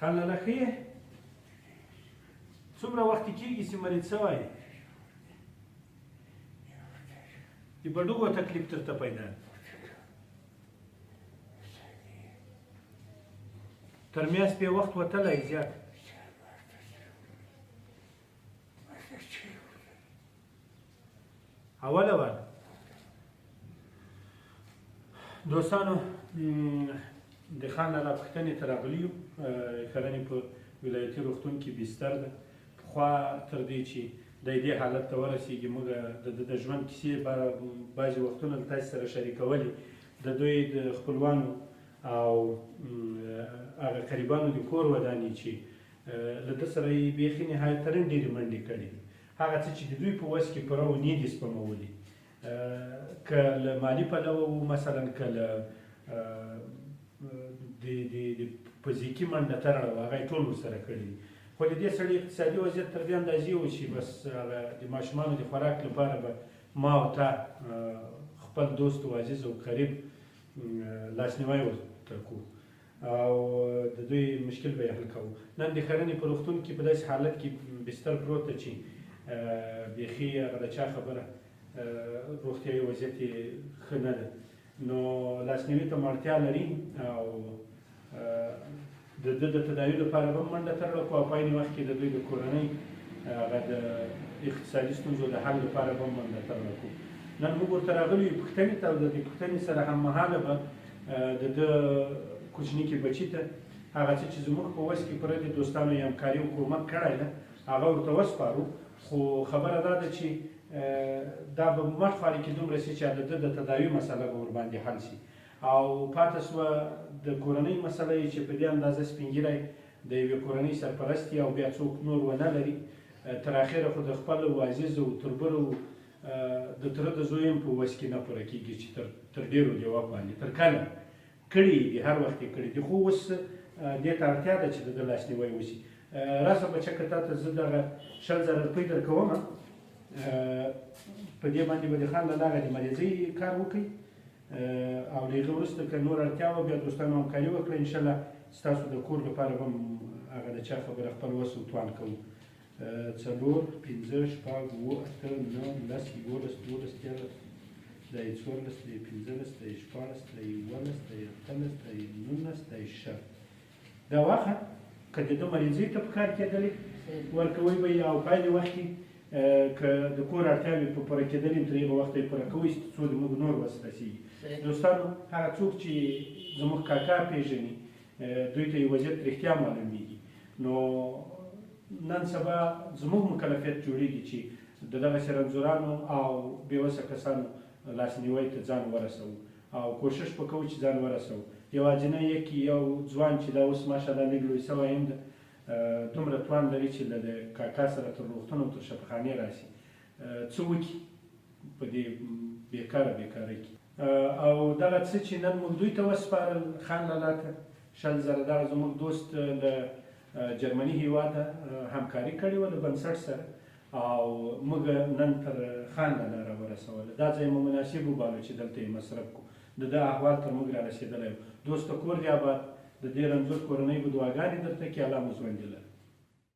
خان لالا ښه یې؟ څومره وخت کېږي چې مریض سوی؟ د بډوګو تکلیف درته پیدا تر میاشت پې وخت وتلی زیات. اوله وه دوستانو، د خان لالا پوښتنې ته راغلي یو. ښرنې په ولایتي روغتون کې بستر ده. پخوا تر دې چې دی دې حالت ته ورسېږي، موږ د ده د ژوند کیسې بعضې وختونه له تاسې سره شریکولې. د دوی د خپلوانو او هغه قریبانو د کور وداني چې له ده سره یې بیخي نهایت ترین ډېرې منډې کړې دي. هغه څه چې د دوی په وس کې پوره و نه دي سپمولي، که له مالي پلوه و، مثلا که له د د فزیکي منډه ترړه وه، هغه یې ټول ورسره کړي دي. خو د دې سړي اقتصادي وضعیت تر دې اندازې و چې بس هغه د ماشومانو د خوراک لپاره به ما او تا خپل دوست او عزیز او قریب لاسنیوی ورته کوو او د دوی مشکل به یې حل کوو. نن د ښرنې په روغتون کې په داسې حالت کې بستر پروت ده چې بیخي هغه د چا خبره روغتیایي وضعیت یې ښه نه ده، نو لاسنیوي ته مو اړتیا لري او د ده د تداوي لپاره به هم منډه ترړه کړو او په عین وخت کې د دوی د کورنۍ هغه د اقتصادي ستونزو د حل لپاره به هم منډه ترړه کړو. نن موږ ورته راغلي یو پوښتنې ته او د دې پوښتنې سره هممهاله به د ده کوچني کې بچي ته هغه څه چې زموږ په وس کې پوره د دوستانو یې همکاري او کومک کړی ده هغه ورته وسپارو. خو خبره دا ده چې دا به مټ خواري کې دومره سي چې د ده د تداوي مسله به ورباندې حل سي او پاتې سوه د کورنۍ مسله یې چې په دې اندازه سپین ږیری د یوې کورنۍ سرپرست او بیا څوک نور ونه لري، تر اخره خو د خپل او عزیز او تربرو د تره د زوی هم په وس کې نه پوره کېږي چې تر ډېرو جواب باندې تر کله کړي دي، هر وخت یې کړي دي. خو اوس دې ته اړتیا ده چې د ده لاسنیوی وشي. راسه بچه، که تا ته زه دغه 20,000 روپۍ درکوم، په دې باندې به د خان له لاغه د مریضۍ کار وکړي او له هغه وروسته که نور اړتیا وه بیا دوستانو همکاري وکړه، انشاءالله ستاسو د کور لپاره به هم هغه د چا خبره خپل وس او توان کوو. 4، 5، 6، 7، 8، 9، 10، 11، 12، 13، دا یې 14، دا یې 15، دا یې 16، دا یې 17، دا یې 18، دا یې 19، دا یې 20. دا واخه که د ده مریضۍ ته په کار کېدلې ورکوئ به یې او په عین وخت کې که د کور اړتیاوې په پوره کېدلې تر هغه وخته یې پوره کوئ څو د موږ نور وس رسېږي. دوستانو، هغه څوک چې زموږ کاکا پېژني دوی ته یې وضعیت رښتیا معلومیږي. نو نن سبا زموږ مکلفیت جوړیږي چې د دغسې رنځورانو او بېوسه کسانو لاسنیوی ته ځان ورسوو او کوشش به کوو چې ځان ورسوو. یوازینی یکی یو ځوان چې دا اوس ماشاءالله لږ لوی سوی هم ده، دومره توان لري چې له کاکا سره تر روغتون او تر شفاخانې راسي، څه وکړي په دې بېکاره بېکارۍ کې. او دغه څه چې نن موږ دوی ته وسپارل خان لالا ته 20,000، دغه زموږ دوست له جرمني هیواده همکاري کړې وه له بنسټ سره او موږ نن تر خان لالا راورسوله. دا ځای مو مناسب وباله چې دلته یې مصرف کړو. د ده احوال تر موږ را رسېدلی و. دوست کور دې آباد، د دې رنځور کورنۍ به دعاګانې درته کړي. الله مو ژوندي لره.